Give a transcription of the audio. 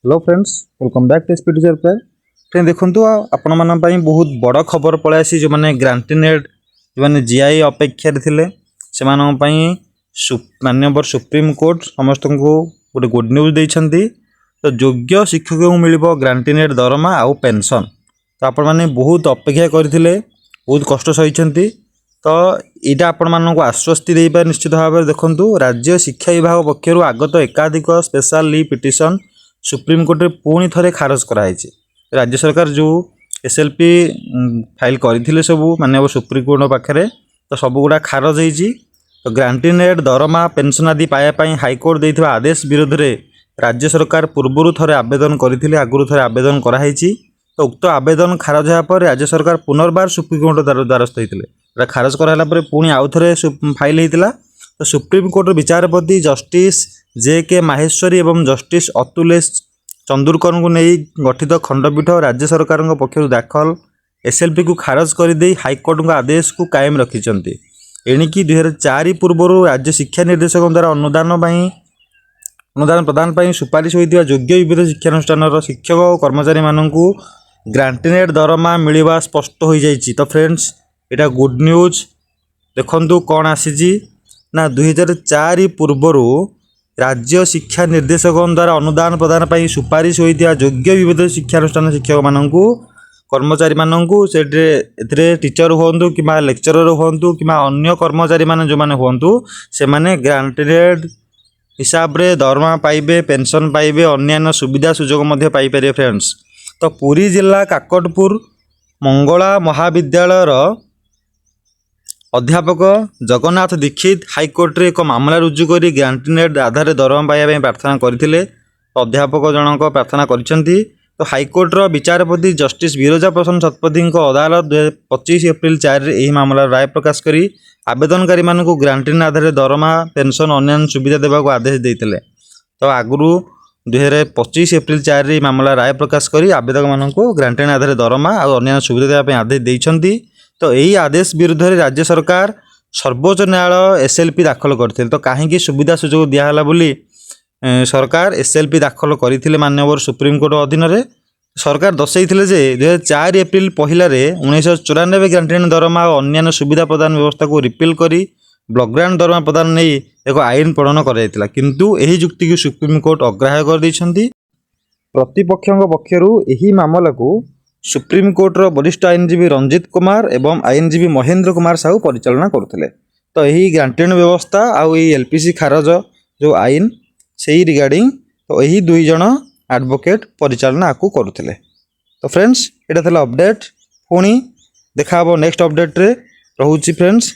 Hello friends, welcome back to SP Teacher Play. Friend, ଦେଖନ୍ତୁ, ଆଉ ଆପଣମାନଙ୍କ ପାଇଁ ବହୁତ ବଡ଼ ଖବର ପଳାଇ ଆସିଛି। ଯେଉଁମାନେ ଗ୍ରାଣ୍ଟ ଇନ୍ ଏଡ୍, ଯେଉଁମାନେ ଜିଆଇ ଅପେକ୍ଷାରେ ଥିଲେ, ସେମାନଙ୍କ ପାଇଁ ମାନ୍ୟବର ସୁପ୍ରିମକୋର୍ଟ ସମସ୍ତଙ୍କୁ ଗୋଟେ ଗୁଡ୍ ନ୍ୟୁଜ୍ ଦେଇଛନ୍ତି। ତ ଯୋଗ୍ୟ ଶିକ୍ଷକଙ୍କୁ ମିଳିବ ଗ୍ରାଣ୍ଟ ଇନ୍ ଏଡ୍ ଦରମା ଆଉ ପେନସନ୍। ତ ଆପଣମାନେ ବହୁତ ଅପେକ୍ଷା କରିଥିଲେ, ବହୁତ କଷ୍ଟ ସହିଛନ୍ତି, ତ ଏଇଟା ଆପଣମାନଙ୍କୁ ଆଶ୍ୱସ୍ତି ଦେଇପାରେ ନିଶ୍ଚିତ ଭାବରେ। ଦେଖନ୍ତୁ, ରାଜ୍ୟ ଶିକ୍ଷା ବିଭାଗ ପକ୍ଷରୁ ଆଗତ ଏକାଧିକ ସ୍ପେଶାଲ ଲିଭ୍ ପିଟିସନ୍ ସୁପ୍ରିମକୋର୍ଟରେ ପୁଣି ଥରେ ଖାରଜ କରାଯାଇଛି। ରାଜ୍ୟ ସରକାର ଯେଉଁ ଏସ୍ଏଲ୍ପି ଫାଇଲ୍ କରିଥିଲେ ସବୁ ମାନ୍ୟବର ସୁପ୍ରିମକୋର୍ଟଙ୍କ ପାଖରେ, ତ ସବୁଗୁଡ଼ା ଖାରଜ ହେଇଛି। ତ ଗ୍ରାଣ୍ଟ ଇନ୍ ଏଡ୍ ଦରମା, ପେନସନ୍ ଆଦି ପାଇବା ପାଇଁ ହାଇକୋର୍ଟ ଦେଇଥିବା ଆଦେଶ ବିରୋଧରେ ରାଜ୍ୟ ସରକାର ପୂର୍ବରୁ ଥରେ ଆବେଦନ କରିଥିଲେ। ଆଗରୁ ଥରେ ଆବେଦନ କରାହେଇଛି। ତ ଉକ୍ତ ଆବେଦନ ଖାରଜ ହେବା ପରେ ରାଜ୍ୟ ସରକାର ପୁନର୍ବାର ସୁପ୍ରିମକୋର୍ଟ ଦ୍ୱାରସ୍ଥ ହୋଇଥିଲେ। ଏଟା ଖାରଜ କରାହେଲା ପରେ ପୁଣି ଆଉ ଥରେ ଫାଇଲ୍ ହେଇଥିଲା। ତ ସୁପ୍ରିମକୋର୍ଟର ବିଚାରପତି ଜଷ୍ଟିସ୍ ଜେ କେ ମାହେଶ୍ୱରୀ ଏବଂ ଜଷ୍ଟିସ୍ ଅତୁଲେଶ ଚନ୍ଦୁରକରଙ୍କୁ ନେଇ ଗଠିତ ଖଣ୍ଡପୀଠ ରାଜ୍ୟ ସରକାରଙ୍କ ପକ୍ଷରୁ ଦାଖଲ ଏସ୍ଏଲ୍ପିକୁ ଖାରଜ କରିଦେଇ ହାଇକୋର୍ଟଙ୍କ ଆଦେଶକୁ କାଏମ ରଖିଛନ୍ତି। ଏଣିକି 2004 ପୂର୍ବରୁ ରାଜ୍ୟ ଶିକ୍ଷା ନିର୍ଦ୍ଦେଶକଙ୍କ ଦ୍ୱାରା ଅନୁଦାନ ପ୍ରଦାନ ପାଇଁ ସୁପାରିଶ ହୋଇଥିବା ଯୋଗ୍ୟ ବିବିଧ ଶିକ୍ଷାନୁଷ୍ଠାନର ଶିକ୍ଷକ ଓ କର୍ମଚାରୀମାନଙ୍କୁ ଗ୍ରାଣ୍ଟ ଇନ୍ ଏଡ୍ ଦରମା ମିଳିବା ସ୍ପଷ୍ଟ ହୋଇଯାଇଛି। ତ ଫ୍ରେଣ୍ଡସ୍, ଏଇଟା ଗୁଡ୍ ନ୍ୟୁଜ୍। ଦେଖନ୍ତୁ କ'ଣ ଆସିଛି ନା, 2004 ପୂର୍ବରୁ ରାଜ୍ୟ ଶିକ୍ଷା ନିର୍ଦ୍ଦେଶକଙ୍କ ଦ୍ୱାରା ଅନୁଦାନ ପ୍ରଦାନ ପାଇଁ ସୁପାରିଶ ହୋଇଥିବା ଯୋଗ୍ୟ ବିବିଧ ଶିକ୍ଷାନୁଷ୍ଠାନ ଶିକ୍ଷକମାନଙ୍କୁ, କର୍ମଚାରୀମାନଙ୍କୁ, ସେଠିରେ ଏଥିରେ ଟିଚର ହୁଅନ୍ତୁ କିମ୍ବା ଲେକ୍ଚରର ହୁଅନ୍ତୁ କିମ୍ବା ଅନ୍ୟ କର୍ମଚାରୀମାନେ ଯେଉଁମାନେ ହୁଅନ୍ତୁ, ସେମାନେ ଗ୍ରାଣ୍ଟ ଇନ୍ ଏଡ୍ ହିସାବରେ ଦରମା ପାଇବେ, ପେନସନ୍ ପାଇବେ, ଅନ୍ୟାନ୍ୟ ସୁବିଧା ସୁଯୋଗ ମଧ୍ୟ ପାଇପାରିବେ ଫ୍ରେଣ୍ଡସ୍। ତ ପୁରୀ ଜିଲ୍ଲା କାକଟପୁର ମଙ୍ଗଳା ମହାବିଦ୍ୟାଳୟର ଅଧ୍ୟାପକ ଜଗନ୍ନାଥ ଦୀକ୍ଷିତ ହାଇକୋର୍ଟରେ ଏକ ମାମଲା ରୁଜୁ କରି ଗ୍ରାଣ୍ଟ ଇନ୍ ଏଡ୍ ଆଧାରରେ ଦରମା ପାଇବା ପାଇଁ ପ୍ରାର୍ଥନା କରିଥିଲେ। ଅଧ୍ୟାପକ ଜଣକ ପ୍ରାର୍ଥନା କରିଛନ୍ତି। ତ ହାଇକୋର୍ଟର ବିଚାରପତି ଜଷ୍ଟିସ୍ ବିରଜା ପ୍ରସନ୍ନ ଶତପଥୀଙ୍କ ଅଦାଲତ 2025 ଏପ୍ରିଲ 4ରେ ଏହି ମାମଲାର ରାୟ ପ୍ରକାଶ କରି ଆବେଦନକାରୀମାନଙ୍କୁ ଗ୍ରାଣ୍ଟ ଇନ୍ ଆଧାରରେ ଦରମା, ପେନସନ୍, ଅନ୍ୟାନ୍ୟ ସୁବିଧା ଦେବାକୁ ଆଦେଶ ଦେଇଥିଲେ। ତ ଆଗରୁ 2025 ଏପ୍ରିଲ 4ରେ ଏହି ମାମଲା ରାୟ ପ୍ରକାଶ କରି ଆବେଦକମାନଙ୍କୁ ଗ୍ରାଣ୍ଟ ଇନ୍ ଆଧାରରେ ଦରମା ଆଉ ଅନ୍ୟାନ୍ୟ ସୁବିଧା ଦେବା ପାଇଁ ଆଦେଶ ଦେଇଛନ୍ତି। ତ ଏହି ଆଦେଶ ବିରୁଦ୍ଧରେ ରାଜ୍ୟ ସରକାର ସର୍ବୋଚ୍ଚ ନ୍ୟାୟାଳୟ ଏସ୍ଏଲ୍ପି ଦାଖଲ କରିଥିଲେ। ତ କାହିଁକି ସୁବିଧା ସୁଯୋଗ ଦିଆହେଲା ବୋଲି ସରକାର ଏସ୍ଏଲ୍ପି ଦାଖଲ କରିଥିଲେ ମାନ୍ୟବର ସୁପ୍ରିମକୋର୍ଟ ଅଧୀନରେ। ସରକାର ଦର୍ଶାଇଥିଲେ ଯେ 2004 ଏପ୍ରିଲ 1ରେ 1994 ଗ୍ରାଣ୍ଟ ଇନ୍ ଦରମା ଓ ଅନ୍ୟାନ୍ୟ ସୁବିଧା ପ୍ରଦାନ ବ୍ୟବସ୍ଥାକୁ ରିପିଲ୍ କରି ବ୍ଲକ୍ ଗ୍ରାଣ୍ଟ ଦରମା ପ୍ରଦାନ ନେଇ ଏକ ଆଇନ ପ୍ରଣୟନ କରାଯାଇଥିଲା। କିନ୍ତୁ ଏହି ଯୁକ୍ତିକୁ ସୁପ୍ରିମକୋର୍ଟ ଅଗ୍ରାହ୍ୟ କରିଦେଇଛନ୍ତି। ପ୍ରତିପକ୍ଷଙ୍କ ପକ୍ଷରୁ ଏହି ମାମଲାକୁ ସୁପ୍ରିମକୋର୍ଟର ବରିଷ୍ଠ ଆଇନଜୀବୀ ରଞ୍ଜିତ କୁମାର ଏବଂ ଆଇନଜୀବୀ ମହେନ୍ଦ୍ର କୁମାର ସାହୁ ପରିଚାଳନା କରୁଥିଲେ। ତ ଏହି ଗ୍ରାଣ୍ଟ ଇନ୍ ବ୍ୟବସ୍ଥା ଆଉ ଏଇ ଏଲ୍ପିସି ଖାରଜ ଯେଉଁ ଆଇନ, ସେଇ ରିଗାର୍ଡ଼ିଂ ତ ଏହି ଦୁଇ ଜଣ ଆଡ଼ଭୋକେଟ୍ ପରିଚାଳନା ଆକୁ କରୁଥିଲେ। ତ ଫ୍ରେଣ୍ଡସ୍, ଏଇଟା ଥିଲା ଅପଡ଼େଟ୍। ପୁଣି ଦେଖା ହେବ ନେକ୍ସଟ ଅପଡ଼େଟ୍ରେ। ରହୁଛି ଫ୍ରେଣ୍ଡସ୍।